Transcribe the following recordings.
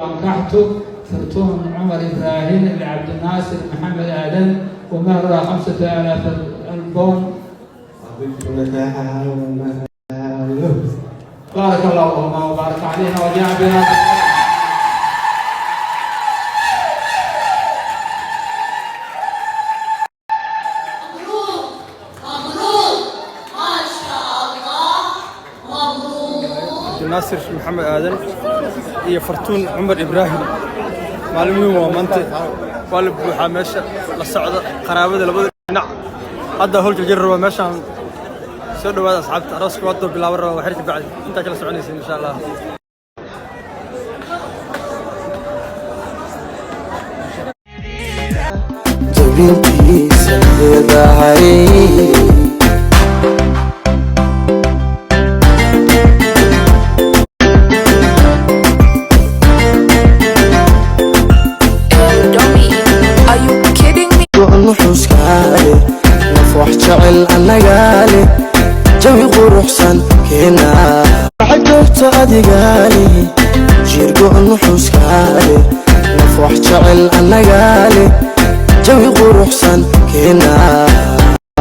أنكحت فرتون عمر إبراهيم لعبد الناصر محمد آدم ومهرها 5000 البون. بارك الله لهما وبارك علينا وجعل بنا. مبروك مبروك، ما شاء الله، مبروك. Cabdinaasir Maxamed Aadan iyo Fartuun Cumar Ibraahim, maalin weyn waa maanta. Waa la buuxaa meesha. La socda qaraabada labada dhinac. Hadda howlka jiri raba meeshaan. Soo dhawaada asxaabta, arooska waa doo bilaaban raba waxyar ka bacdi. Intaa kala soconaysa insha Allah. Jabintiisa leedahay. Dummy, are you kidding me? Nuxuskaale naf wax jecel annagaale, jawi quruxsan keena waxaad joogta adigaale. Jiirgo nuxuskaale naf wax jecel annagaale, jawi quruxsan keenaale,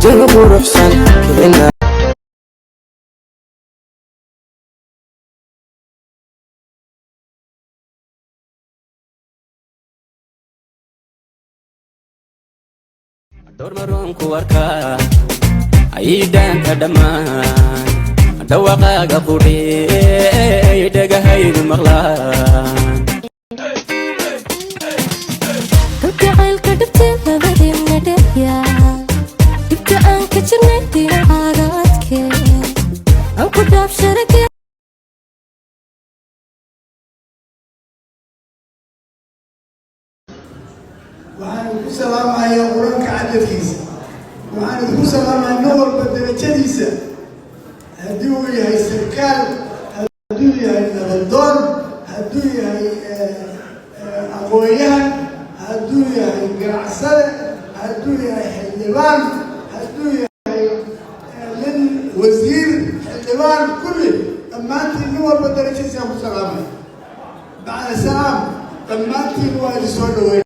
jawi quruxsan keena. Dhowr maroon ku arkaa ciidaanka dhammaan, dhawaqaaga qudhey dhegahaygu maqlaan. Kalgacaylka dhabtee labadeena dheya, dhibka aan ka jirnay dhinacaaga adkee, aan ku dhaaf sharage. Waxaan idinku salaamayaa Qur-aanka cadadkiisa. Waxaan idinku salaamayaa nin walba darajadiisa, haddii uu yahay sarkaal, hadduu yahay nabadoon, hadduu yahay aqoon-yahan, hadduu yahay ganacsade, hadduu yahay xildhibaan, hadduu yahay nin wasiir, xildhibaan, kulli dhammaantiin nin walba darajadiisa aan ku salaamaya. Bacda salaam, dhammaantiin waa idin soo dhaweynaya,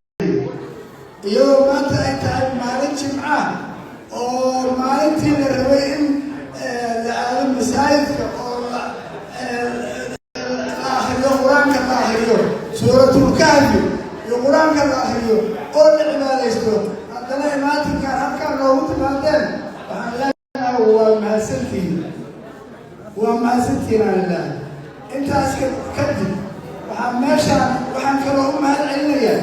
iyadoo maanta ay tahay maalin Jimca oo maalintii la rabay in la aado masaajidka oo la akriyo Qur-aanka, la akriyo Suuratulkahfi iyo Qur-aanka la akriyo oo la cibaadaysto. Haddana imaatinkaan halkaan noogu timaadeen, waxaan leenahay waa mahadsantihiin, waa mahadsantihiin aan leeyahay. Intaas kadib, waxaan meeshaan waxaan kaloo u mahad celinayaa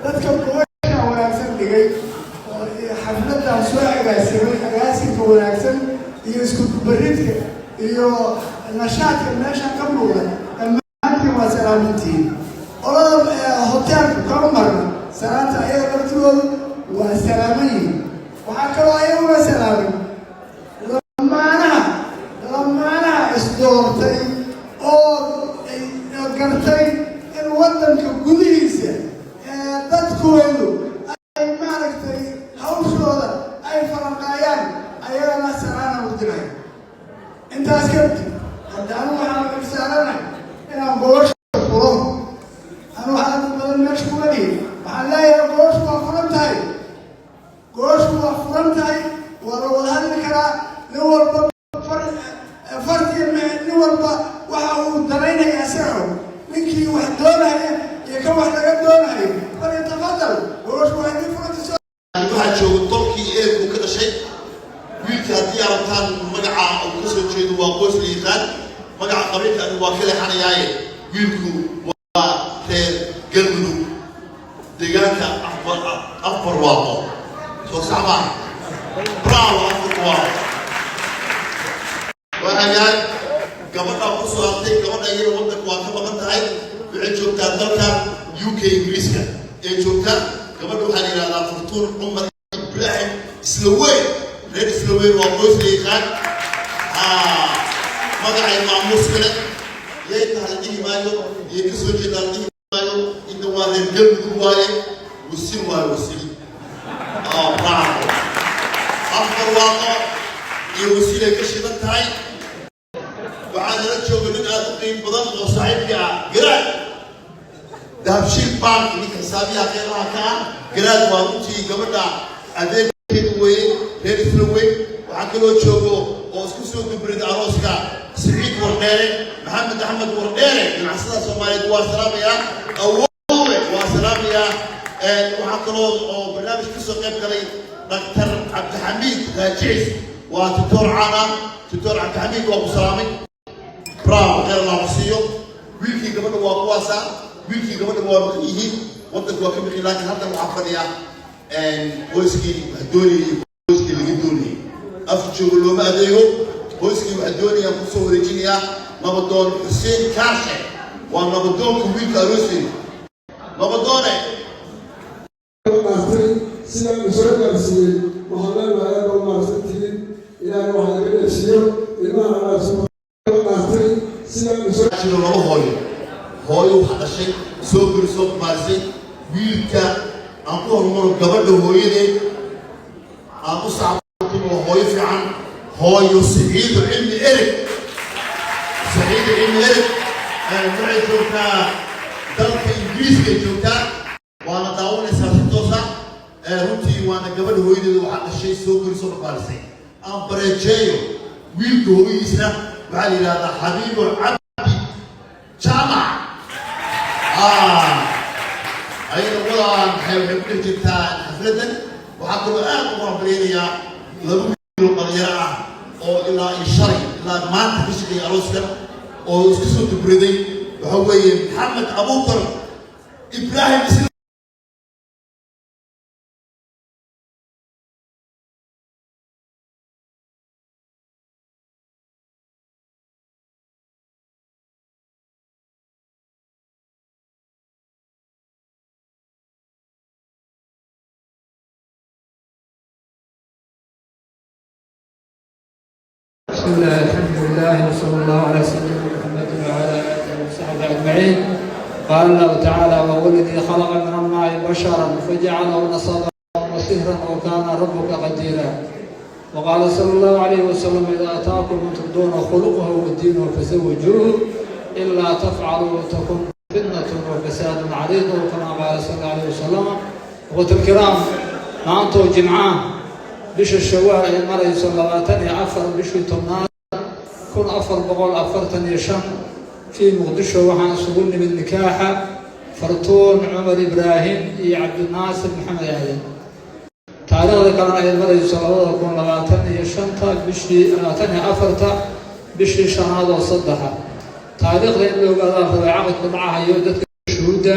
dadka gogosha wanaagsan dhigay oo xafladan soo agaasimay. Agaasinka wanaagsan iyo isku dubaridka iyo nashaadka meeshan ka muuqda, dhammaantiin waa salaamantihiin. Qolada hoteelku kama marna salaanta, ayaga laftigoodu waa salaaman yihiin. Waxaa kaloo ayaguna salaaman lamaanaha isdoortay oo gartay in waddanka gudihiisa dadkoodu ay maaragtay hawshooda ay falanqeeyaan, ayagana salaana u diray. Intaas kadib, hadda anu waxaan xilsaaranahay inaan gogosha furo. Anu waxaa dad badan meesha kuma dhihin. Waxaan leeyahay gogoshu waa furan tahay, gogoshu waa furan tahay, waa la wada hadli karaa. Nin walba fartiya, nin walba waxa uu danaynaya isaga. Ninkii wax doonaya iyo kan wax laga doonayo, falyatafadal, gogoshu waa idin furanta. Waxaa jooga tolkii ehelku ka dhashay wiilka. Haddii aragtaan magaca uu ka soo jeedo, waa qoys la yaqaan. Magaca qabiilka anigu waa ka leexanayaaye, wiilku waa reer Galmudug, deegaanka Afar Waaqo. Soo sax maaha? Bravo, Afar Waaqo. Waa hagaag. Gabadha ku soo hartay, gabadha iyada waddanka waa ka maqan tahay, waxay joogtaa dalka UK, Ingiriiska ee joogtaa. Gabadha waxaa la yidhahdaa Furtuun Cumar Ibraahim Isla Weyn. Reer Isla Weyn waa qoys la yaqaan, magacay maamuus kale yay tahay la dhihi maayo, yay ka soo jeedaa la dhihi maayo. Inta waa reer Galmudug waaye, wasil waaye, wasil. Bravo, Afar Waaqo iyo wasilay ka shidan tahay. Waxaa nala jooga nin aad u qiim badan oo saaxiibkii ah, Garaad. Dahabshiil Bank, ninka xisaabiyaha qeybaha ka ah, Garaad, waa runtii gabadha adeegkeeda weeye, reer Islaweyn. Waxaa kaloo joogo oo isku soo dubrida arooska Siciid Wardheere, Maxamed Axmed Wardheere, ganacsada Soomaaliyeed, waa salaamayaa. Awoowe, waa salaamayaa. Waxaa kaloo oo barnaamij kasoo qayb galay Dhaktar Cabdixamiid Raajicis, waa tutoor caan ah. Tutoor Cabdixamiid, waa ku salaamay. Bravo, khayr Allah ku siiyo. Wiilkii gabadha waa kuwaasa. Wiilkii gabadha waa maqan yihiin, waddanka waa ka maqan, laakiin halkan waxaa fadhiya qoyskii wax doonayay, qoyskii laga doonayay. Af joogo looma adeego. Qoyskii wax doonayaan kusoo wareejinayaa Nabadoon Xuseen Kaarshe, waa nabadoonka wiilka aroosay. Nabadoone. Dhaartay sidaan u soo gaarsiiyey. Waxaan leenahay aad baa umahadsantihiin. Ilaahay waxaa laga dheefsiiyo ilmaha dhaartay sidaan u soo Jiro laba hooyo. Hooyo waxaa dhashay, soo guri, soo barbaarisay wiilka. Aan ku horumaro gabadha hooyadeed, aan u sacabtumo. Hooyo fiican, hooyo Saciido Cilmi Ereg. Saciido Cilmi Ereg waxay joogtaa dalka Ingiriiskay joogtaa, waana daawanaysaa si toosa. Runtii waana gabadha hooyadeeda, waxaa dhashay, soo guri, soo barbaarisay. Aan bareejeeyo wiilka hooyadiisna, waxaa la yidhahdaa Xabiibo Cabdi Jaamac. Ayada wadaan waxay ku dhex jirtaa xafladdan. Waxaa kaloo aad ugu hambalyaynayaa laba wiil oo dhalinyaro ah oo ilaa iyo shalay ilaa maanta ka shaqeeyay arooskan oo isku soo dubriday. Waxa weeye Maxamed Abuukar Ibraahim Isla. بسم الله، الحمد لله، وصلى الله على سيدنا محمد وعلى اله وصحبه اجمعين. قال الله تعالى: وهو الذي خلق من الماء بشرا فجعله نسبا وصهرا وكان ربك قديرا. وقال صلى الله عليه وسلم: اذا اتاكم من ترضون خلقه ودينه فزوجوه، الا تفعلوا تكن فتنه وفساد عريض، كما قال صلى الله عليه وسلم. اخوة الكرام، maanta oo jimcaha, bisha Shawaal ay marayso 24, bishii 10aad 1445, fii Muqdisho waxaan isugu nimid nikaaxa Fartuun Cumar Ibraahim iyo Cabdinaasir Maxamed Aadan. Taariikhda kalena ay marayso 2025-ta, bishii 24-ta, bishii shanaad oo saddexa. Taariikhda in la ogaadaa rabay caqadku dhacahayo dadka shuhuudda.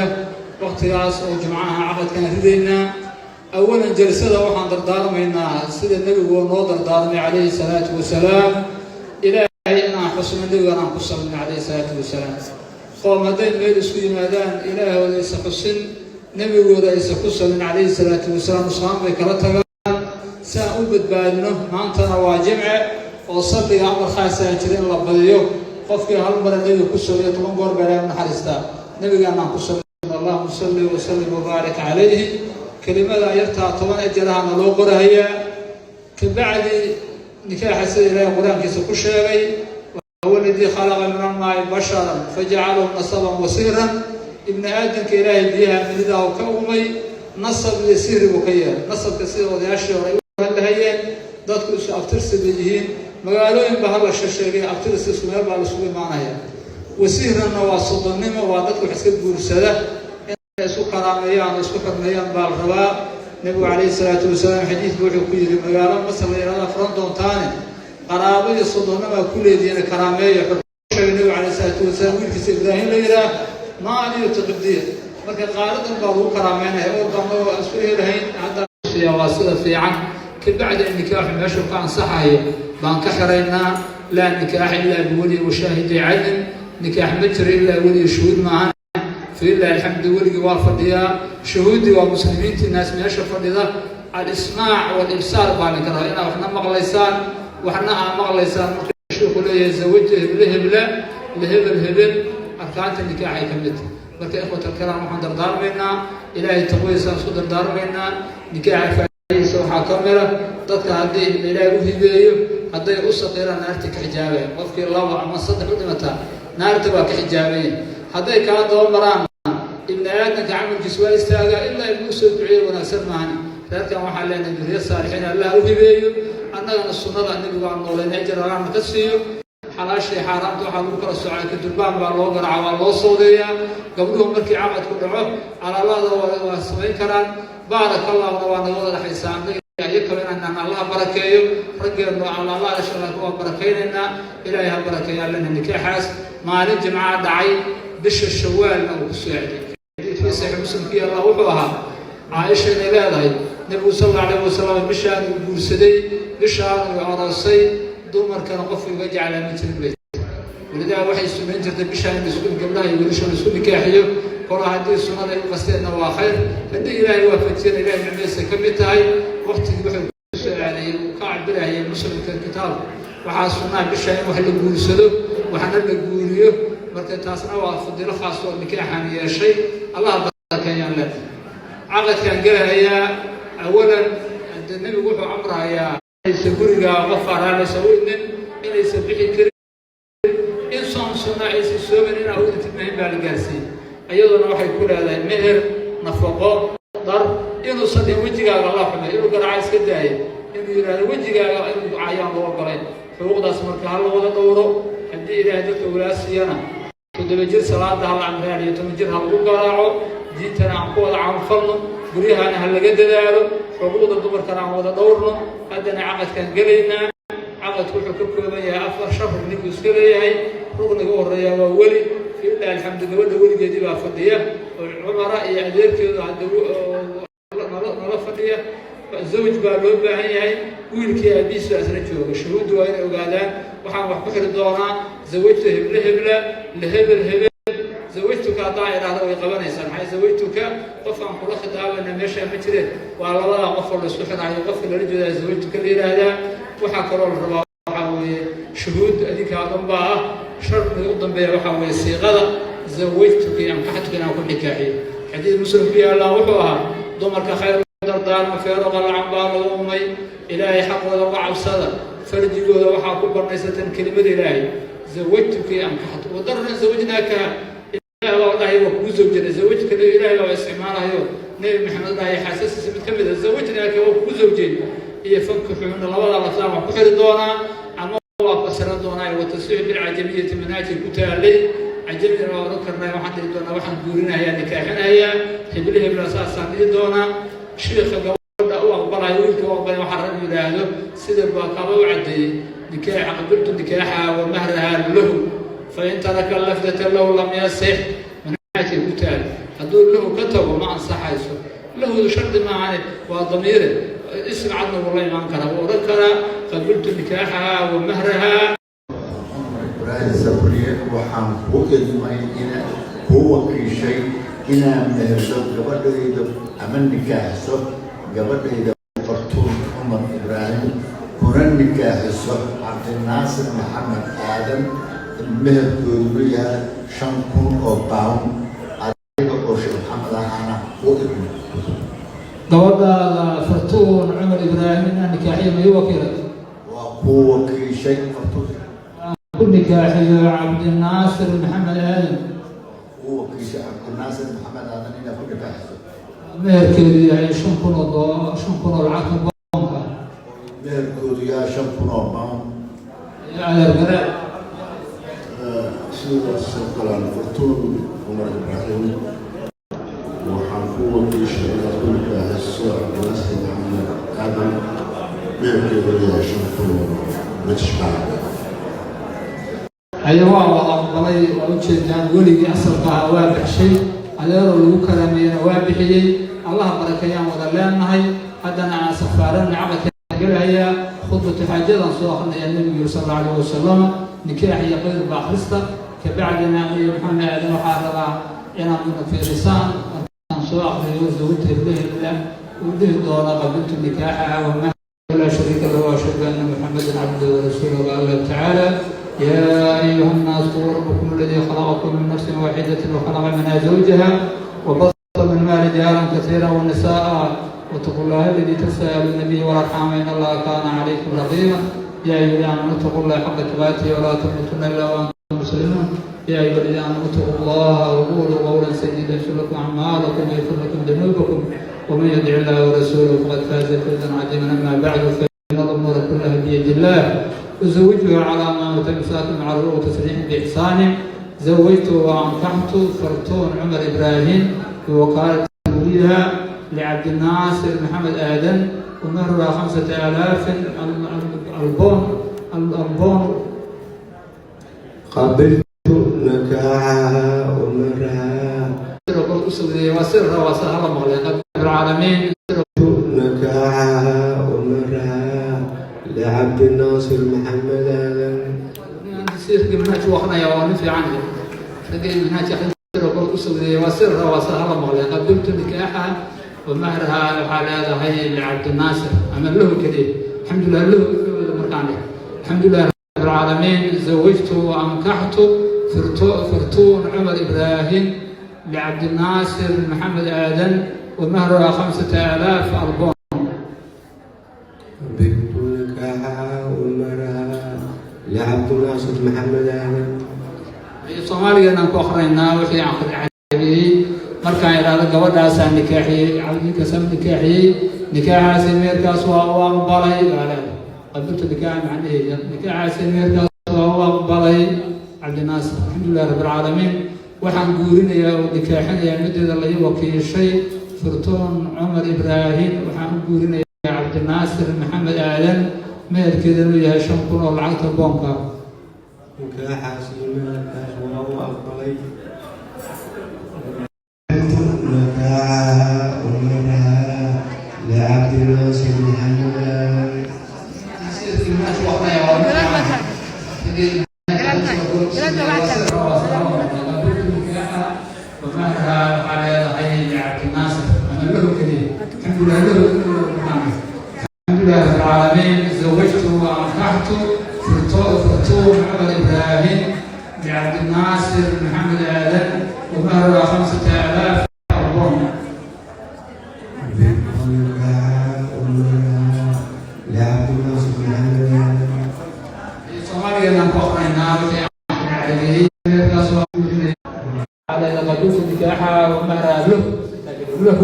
Waqtigaas oo jimcaha caqadkaan ridaynaa. Awalan, jalsada waxaan dardaarmaynaa sida nebigu noo dardaarmay calayhi salaatu wasalaam: Ilaahay inaan xusno, nebigan aan ku salno calayhi salaatu wasalaam. Qoom hadday meel isku yimaadaan, ilaahooda aysa xusin, nebigooda aysa ku salin calayhi salaatu wasalaam, nusqaan bay kala tagaan. Si aan u badbaadino, maantana waa jimce oo salliga amar khaasaa jira in la badiyo. Qofkii hal mara nebiga ku saliyo, 10 goor baa Ilahay u naxariistaa. Nebigaan aan ku salino. اللهم صل وسلم وبارك عليه. Kelimada yartaa 10 ajarahana loo qorahayaa. Kabacdi nikaaxa, sida Ilaahay Qur-aankiisa ku sheegay: هو الذي خلق من الماء بشرا فجعله نسبا وصهرا. Ibni aadamka Ilaahay biyaha manidaa uu ka uumay, nasab iyo sihri buu ka yeelay. Nasabka sida odayaashii hore ay u hadlahayeen, dadku isku abtirsi bay yihiin. Magaalooyin ba hala sheegay, abtirsi isku meel baa laisugu imaanaya. Wasihranna waa sodonnimo, waa dadka wax iska guursada inay isku karaameeyaan oo isku xurmeeyaan baa la rabaa. Nebigu calayhi salaatu wasalaam xadiidku wuxuu ku yidhi: magaalo Masar la yidhahda furan doontaane, qaraabo iyo sodonnimaa ku leedihiin, karaameeya. Sheegay nebigu calayhi salaatu wasalaam wiilkiisa Ibraahim la yidhaah Maaliyo Taqdiir. Marka qaaradan baa lagu karaameynaya oo baan isku helahayn hadda waa sida fiican. Kabacdi nikaaxu meeshuu ka ansaxayo baan ka xiraynaa. لا نكاح إلا بولي وشاهدي عدل. Nikaax ma jiro ilaa weliya shuhuud maahan. فلله الحمد, weligii waa fadhiyaa, shuhuuddii waa muslimiintii naas meesha fadhida. الإسماع والإبصار baa ninka rabaa, inaad waxna maqlaysaan, waxna aa maqlaysaan. Marka sheikhu leeyahay zawaja heble heble lehebel hebel, arkaanta nikaaxay ka mid tahay. Marka إخوة الكرام, waxaan dardaarmaynaa Ilaahay taqwadiisaan isku dardaarmaynaa. Nikaaxa faa'iidadiisa waxaa ka mid a dadka haddii Ilaahay u hibeeyo, hadday u saqiiraan, naarta ka xijaabaya. Qofkii laba ama saddex u dhimataa, naarta waa ka xijaabaya. Hadday kala daba maraan Ibni aadanka camalkiis waa istaagaa ilaa inuu soo duceeyo wanaagsan maahan. Reerkan waxaan leenahay duriya saalixiin Allah u hibeeyo, annagana sunnada Nebigu aan nooleyn ajar Allahna ka siiyo. Xalaashay xaaraamta waxaa lagu kala socaa kadurbaan baa loo garaaca, waa loo soodeeyaa. Gabdhuhu markii caqadku dhaco calaalada waa samayn karaan. Baaraka Allahuna waa naga wada dhexaysaa annaga iyo kale inaan Allaha barakeeyo. Raggeennu alaalaha dhasha waa barakaynaynaa. Ilaahay ha barakeeyo allana. Nikaaxaas maalin Jimcaha dhacay, bisha Shawaalna uu ku soo aaday. Xadiidkii Saxiix Muslimkii Allah wuxuu ahaa Caaisha inay leedahay Nebigu sal alla alayhi wasalam bishaan uu guursaday, bishaan uu aroosay, dumarkana qofka uga jeclaa ma jirin bay. Welidaa waxay sumayn jirtay bishaan in isku gabdhaha iyo wiilasha la isku nikaaxiyo. Kola haddii sunnada ay u qasteenna waa khayr, haddii Ilaahay waafajiyana Ilahay nicmadiisa ka mid tahay. Waqtigii wuxuu kusoo aadayay uu ka cabirayay Muslimka kitaabka, waxaa sunnaha bisha in wax la guursado, waxna la guuriyo. Marka taasna waa fadiilo khaas oo nikaaxan yeeshay. Allah barakeeyaan le. Caqadkaan gelahayaa awalan, hadde Nebigu wuxuu amrahayaa inaysa gurigaa qof araalaysa u idnin, inaysan bixi karin, in soom sunna aysan soomin, inaa u idintid mahin baa la gaarsiiyey. Iyaduna waxay ku leedahay meher, nafaqo, dhar. Inuusan dhihin "Wejigaaga la xumay", inuu garaaca iska daayay, inuu yidhahdo "Wejigaaga", inuu cayaan loo ogolayn. Xuquuqdaas marka ha la wada dhowro. Haddii Ilaahay dadka walaa siiyana, 7 jir salaada ha la amraan iyo 10 jir ha lagu garaaco. Diintana aan ku wada camalfalno, guryahana ha laga dadaalo, xuquuqda dumarkana aan wada dhowrno. Haddana caqadkaan gelaynaa. Caqadku wuxuu ka kooban yahay afar, shan rugni buu iska leeyahay. Rugniga u horreeya waa weli. Fiilah alxamdu, gabadha weligeedii baa fadhiya oo Cumara iyo adeerkeedu hadda nala fadhiya. Zawj baa loo baahan yahay, wiilkii aabihiis baa isla jooga. Shuhuuddu waa inay ogaadaan waxaan wax ku xiri doonaa. Zawajtu heble hebla lehebel hebel. Zawajtuka haddaan idhaahdo way qabanaysaa. Maxay zawajtuka? Qof aan kula khitaabayna meeshaa ma jireen. Waa labadaa qof oo la isku xiraayo qofka lala jeedaa zawajtuka la yidhaahdaa. Waxaa kaloo la rabaa waxaa weeye shuhuud adinkaa dhan baa ah. Shardiga u dambeeya waxaa weeye siiqada zawajtuka iyo ankaxtuka inaan ku nikaaxiyo. Xadiid Muslim ku yaallaa wuxuu ahaa: dumarka khayr dardaarma, feero qalacan baa lagu umay. Ilaahay xaqooda uga cabsada, farjigooda waxaa ku banaysateen kelimada Ilaahay, zawajtuka iyo ankaxtu wadarran zawajnaakaha. Ilaah baa dhahay waa kugu zawjana. Zawajka Ilaahay baa isticmaalayo. Nebi Maxamed dhahay xaasaskiisa mid ka mid a zawajnaaka waa kugu zawjeen iyo fankixuuna. Labada lafdaan waan ku xiri doonaa ama waa fasiran doonaa. Watasiixu bilcajamiyati manhaajay ku taalay, cajamina waa odhan karnaa. Waxaan dhihi doonaa waxaan guurinayaa, nikaaxinayaa hebli hebla, saasaan dhihi doonaa. Shiikha gabadha u aqbalaya, wiilka u aqbalaya, waxaa rag yidhaahdo sida baa kaba u caddeeyey nikaaxa: qabiltu nikaaxaha wa mahraha lahu, fain taraka lafdata lahu lam yasix. Manhaajkay ku taal, hadduu lahu ka tago ma ansaxayso. Lahudu shardi maahane, waa damiire, ism cadna wuu la imaan karaa, wuu odhan karaa qabiltu nikaaxaha wa mahraha. Ibraahim Sabriye, waxaan ku idmay ina kuu wakiishay inaan meherso gabadhayda ama nikaaxiso gabadhayda Fartuun Cumar Ibraahim, kuna nikaaxiso Cabdinaasir Maxamed Aadan, meherkoodu yahay 5000 oo pound, adiga oo Sheekh Maxamed ahaana ku idmay. Gabadhaada Fartuun Cumar Ibraahim inaan nikaaxiyo ma ii wakiilay? Waa kuu wakiishay, Fartuun. Ku nikaaxiyo Cabdinaasir Maxamed Aadan. Kuu wakiishay Cabdinaasir Maxamed Aadan inaad ku nikaaxiso. Meherkeedu yahay 5000 oo lacagta pound-ka. Meherkoodu yahay 5000 oo pound. Iyo adeer gareed. Sidaas oo kale, Fartuun Cumar Ibraahim, waxaan ku wakiishay inaad ku nikaaxiso Cabdinaasir Maxamed Aadan, meherkeedu yahay 5000 oo British pound. Aya waa wada aqbalay, waa ujeedaan. Weligii asalka ahaa waa baxshay, adeeroo lagu karaameeyena waa bixiyey. Allaha barakeeyaan wada leenahay. Haddana aan safaarana caqadkaan gelahayaa, khudbatu xaajadan soo akrinaya. Nebigu yiri sal alla alayh wasalam nikaax iyo qayr ba akhrista. Kabacdina iyo Maxamed Aadan waxaa rabaa inaad una fiirisaan markaan soo akriyo zawjta hebla uu dhihi doono qabiltu nikaaxaha wama لا شريك له واشهد ان محمدا عبده ورسوله. قال الله تعالى: يا ايها الناس اتقوا ربكم الذي خلقكم من نفس واحده وخلق منها زوجها وبث منهما رجالا كثيرا ونساء، واتقوا الله الذي تساءلون به والارحام ان الله كان عليكم رقيبا. يا ايها الذين امنوا اتقوا الله حق تقاته ولا تموتن الا وانتم المسلمون. يا أيها الذين آمنوا اتقوا الله وقولوا قولا سديدا يغفر لكم أعمالكم ويغفر لكم ذنوبكم، ومن يطع الله ورسوله فقد فاز فوزا عظيما. أما بعد، فإن الأمور كلها بيد الله. أزوجها على ما وتمساك معروف وتسريح بإحسان. زوجت وأنكحت فرتون عمر إبراهيم بوكالة وليها لعبد الناصر محمد آدم، ومهرها 5000 البون البون. قبلت نكاحها ومهرها. وسر وسر الله العالمين. نكاحها ومهرها لعبد الناصر محمد آدم. سيرك منهاج وقنا يا ونفي عنه منهاج وسر وسر الله. قبلت نكاحها ومهرها على هي لعبد الناصر أما له كذي، الحمد لله له مركانه. الحمد لله رب العالمين. زوجت وأنكحت فرتون عمر إبراهيم لعبد الناصر محمد آدم، ومهرها 5000 ألبون. قبلت نكاحها ومهرها لعبد الناصر محمد آدم. Soomaaligeennaan ku akrinaynaa wixii aan carabiyey. Markaan idhaahdo gabadhaasaan nikaaxiyey, ninkaasaan nikaaxiyey, nikaaxaasi meerkaas waa u aqbalay baa leedahay. قبلت nikaaxa macnaheeda nikaaxaasi meerkaas waa u aqbalay Cabdinaasir. Alxamdulilah rabbi alcaalamiin. Waxaan guurinayaa oo nikaaxinayaa mideeda la ii wakiishay, Furtuun Cumar Ibraahim. Waxaan u guurinayaa Cabdinaasir Maxamed Aadan, meherkeeda inuu yahay 5000 oo lacagta boonka. Nikaaxaas iyo meherkaas waa u aqbalay. نكاحها ومهرها لعبد الناصر محمد آدم. ومهرها على عبد الناصر أنا له كريم. الحمد لله له. الحمد لله رب العالمين. زوجت وأنكحت فرتون عمر إبراهيم لعبد الناصر محمد آدم، ومهرها 5000 أربون. نكاحها ومهرها لعبد الناصر محمد آدم. Soomaaligeennaan ku aqrinaynaa wixii aan carabiyey. قبلت نكاحها ومهرها له له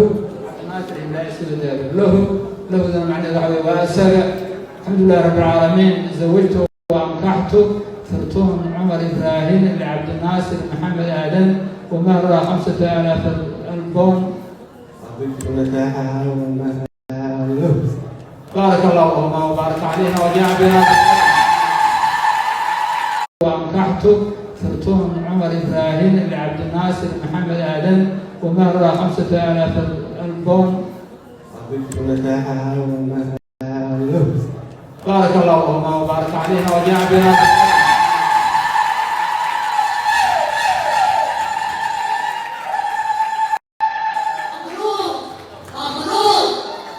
عبد الناصر لا يسود له له ذا معنى دعوة واسع. الحمد لله رب العالمين. زوجت وأنكحت فرتون عمر إبراهيم لعبد الناصر محمد آدم، ومهرها 5000 البون. قبلت نكاحها ومهرها له. بارك الله لهما وبارك علينا وجاء بنا. وأنكحت فرتون عمر إبراهيم لعبد الناصر محمد آدم، ومهرها 5000 البون. قبلت نكاحها ومهرها له. بارك الله لهما وبارك علينا وجاء بنا. مبروك مبروك،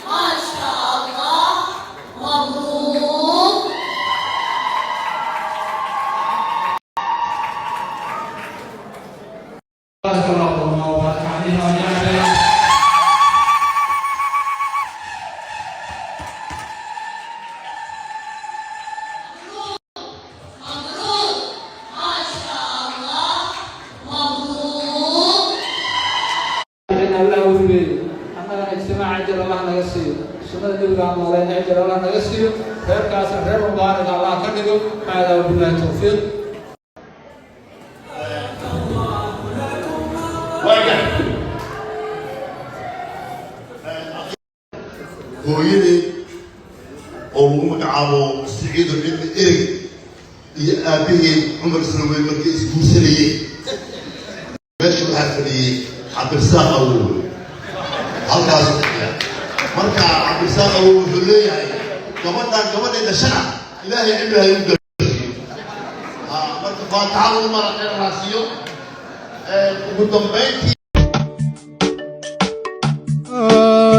ما شاء الله، مبروك. بارك الله لهما وبارك علينا وجاء بنا. مبروك، ما شاء الله، مبروك. In Allah weligeeyo, annagana ijtimaac ajir Allah naga siiyo, sunnada Nebiga aan noolayna ajir Allah naga siiyo, reerkaasna reer mubaarak Allah ka dhigo. Haadaa wabillahi towfiiq. Waaga hooyadeed oo lagu magacaabo Siciidu Cilmi Ereg iyo aabbaheed Cumar Sanawey markay isguursanayeen, meesha waxaa fadhiyey Cabdirasaaq Awow halkaasu fadhiya. Marka Cabdirasaaq Awow wuxuu leeyahay gabadhan gabadhay dhashana Ilaahay cimri ha igu gaarsiiyo. Marka faataxa lagu mara, khayr raasiyo ugu dambayntii.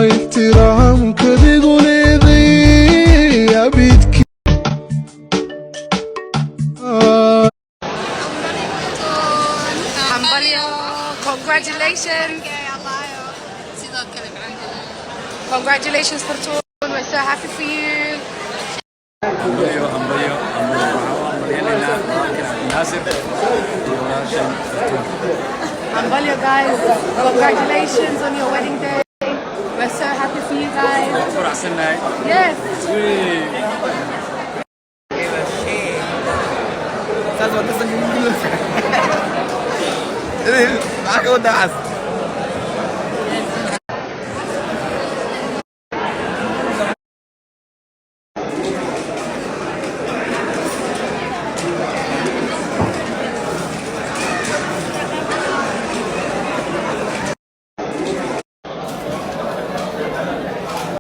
Ixtiraamkadigu leeday abidki. Hambalyo, congratulations. Congratulations, Fartuun. We're so happy for you. Hambalyo, hambalyo, hambalyo. Hambalyaynaynaa walaalkeen Cabdinaasir iyo walaasheen Fartuun. Hambalyo, guys. Congratulations on your wedding day. We're so happy for you guys. Waan ku faraxsannahay. Yes. Saas waa kasan. Maxaa ka wadaa cas?